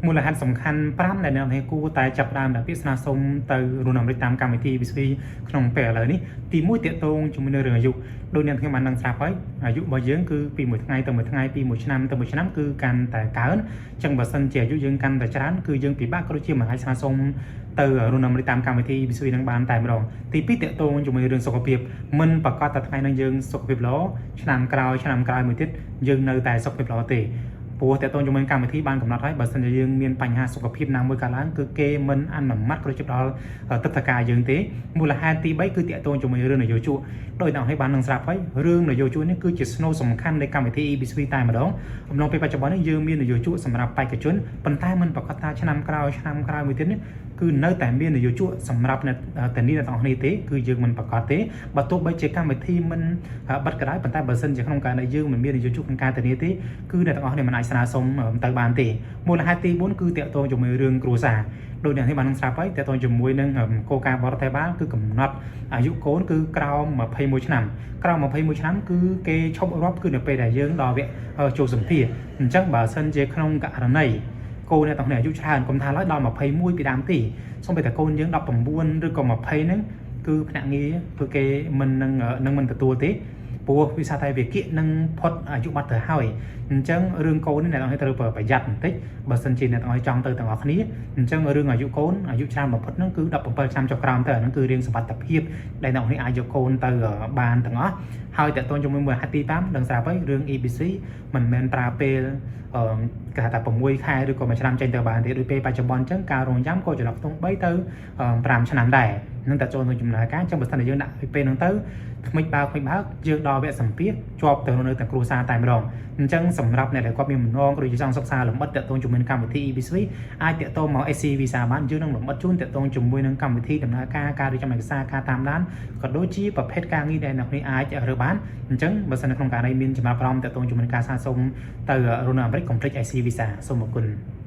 មូលហេតុសំខាន់5ដែលអ្នកនរគួរតែចាប់ផ្ដើមដាក់ពាក្យស្នើសុំទៅរស់នៅអាមេរិកតាមកម្មវិធី EB-3 ក្នុងពេលឥឡូវនេះទី1ទាក់ទងជាមួយនឹងរឿងអាយុដោយអ្នកខ្ញុំបានដឹងស្រាប់ហើយអាយុរបស់យើងគឺពីមួយថ្ងៃទៅមួយថ្ងៃពីមួយឆ្នាំទៅមួយឆ្នាំគឺកាន់តែកើនអញ្ចឹងបើសិនជាអាយុយើងកាន់តែច្រើនគឺយើងពិបាកក៏ដូចជាមិនអាចស្នើសុំទៅរស់នៅអាមេរិកតាមកម្មវិធី EB-3 នឹងបានតែម្ដងទី2ទាក់ទងជាមួយរឿងសុខភាពមិនប្រកាសតែថ្ងៃនេះយើងសុខភាពល្អឆ្នាំក្រោយឆ្នាំក្រោយមួយទៀតយើងនៅតែសុខភាពល្អទេ ព្រោះតើតើជាមួយកម្មវិធីបានកំណត់ហើយបើសិនជាយើងមានបញ្ហាសុខភាពណាមួយកើតឡើងគឺគេមិនអនុម័តក៏ដូចជាដល់ទឹកធការយើងទេមូលហេតុទី3គឺតើតើជាមួយរឿងនយោជកដោយអ្នកឲ្យបាននឹងស្រាប់ហើយរឿងនយោជកនេះគឺជាស្នូលសំខាន់នៃកម្មវិធី EB-3 តែម្ដងអំឡុងពេលបច្ចុប្បន្ននេះយើងមាននយោជកសម្រាប់បេក្ខជនប៉ុន្តែមិនប្រកាសថាឆ្នាំក្រោយឆ្នាំក្រោយមួយទៀតនេះគឺនៅតែមាននយោជកសម្រាប់អ្នកធានាអ្នកទាំងអស់គ្នាទេគឺយើងមិនប្រកាសទេបើទោះបីជាកម្មវិធីមិនបិទក៏ដោយប៉ុន្តែបើសិនជាក្នុងករណីយើងមិនមាននយោជកក្នុងការធានាទេគឺអ្នកទាំងអស់គ្នាមិនអាចស្នើសុំទៅបានទេមូលហេតុទី4គឺតាក់ទងជាមួយរឿងគ្រួសារដោយអ្នកនេះបាននឹងស្រាប់ហើយតាក់ទងជាមួយនឹងគោលការណ៍បរដ្ឋាភិបាលគឺកំណត់អាយុកូនគឺក្រោម21ឆ្នាំក្រោម21ឆ្នាំគឺគេឈប់រាប់គឺនៅពេលដែលយើងដល់វគ្គចូលសម្ភាសអញ្ចឹងបើសិនជាក្នុងករណីកូនអ្នកទាំងនេះអាយុច្រើនកុំថាឡើយដល់21ពីដើមទីសូម្បីតែកូនយើង19ឬក៏20ហ្នឹងគឺភ្នាក់ងារគឺគេមិននឹងនឹងមិនទទួលទេព្រោះវិសាតែវាគៀកនឹងផុតអាយុបាត់ទៅហើយអញ្ចឹងរឿងកូននេះអ្នកទាំងនេះត្រូវប្រយ័ត្នបន្តិចបើសិនជាអ្នកទាំងអស់ចង់ទៅទាំងអស់គ្នាអញ្ចឹងរឿងអាយុកូនអាយុច្រើនបំផុតហ្នឹងគឺ17ឆ្នាំចុះក្រោមទៅអាហ្នឹងគឺរឿងសុវត្ថិភាពដែលអ្នកទាំងនេះអាចយកកូនទៅបានទាំងអស់ហើយតើតូនជាមួយមួយហេតុទី5ដឹងស្រាប់ហើយរឿង EB-3 មិនមែនប្រើពេលអឺគេហៅថា6ខែឬក៏មួយឆ្នាំចេញទៅបានទេដូចពេលបច្ចុប្បន្នអញ្ចឹងការរងចាំក៏ចន្លោះខ្ទង់3ទៅ5ឆ្នាំដែរនឹងតែចូលក្នុងដំណើរការអញ្ចឹងបើសិនជាយើងដាក់ពីពេលហ្នឹងទៅថ្មិចបើកថ្មិចបើកយើងដល់វគ្គសម្ភាសជាប់ទៅនៅទាំងគ្រួសារតែម្ដងអញ្ចឹងសម្រាប់អ្នកដែលគាត់មានបំណងឬចង់សិក្សាលម្អិតទាក់ទងជាមួយនឹងកម្មវិធី EB-3 អាចទាក់ទងមក SC Visa បានយើងនឹងលម្អិតជូនទាក់ទងជាមួយនឹងកម្មវិធីដំណើរការការរៀបចំឯកសារការតាមដានក៏ដូចជាប្រភេទការងារដែលអ្នកនេះអាចរើបានអញ្ចឹងបើសិននៅក្នុងករណីមានចំណាប់អារម្មណ៍ទាក់ទងជាមួយនឹងការស្នើសុំទៅរស់នៅអាមេរិកកុំភ្លេច SC Visa សូមអរគុណ។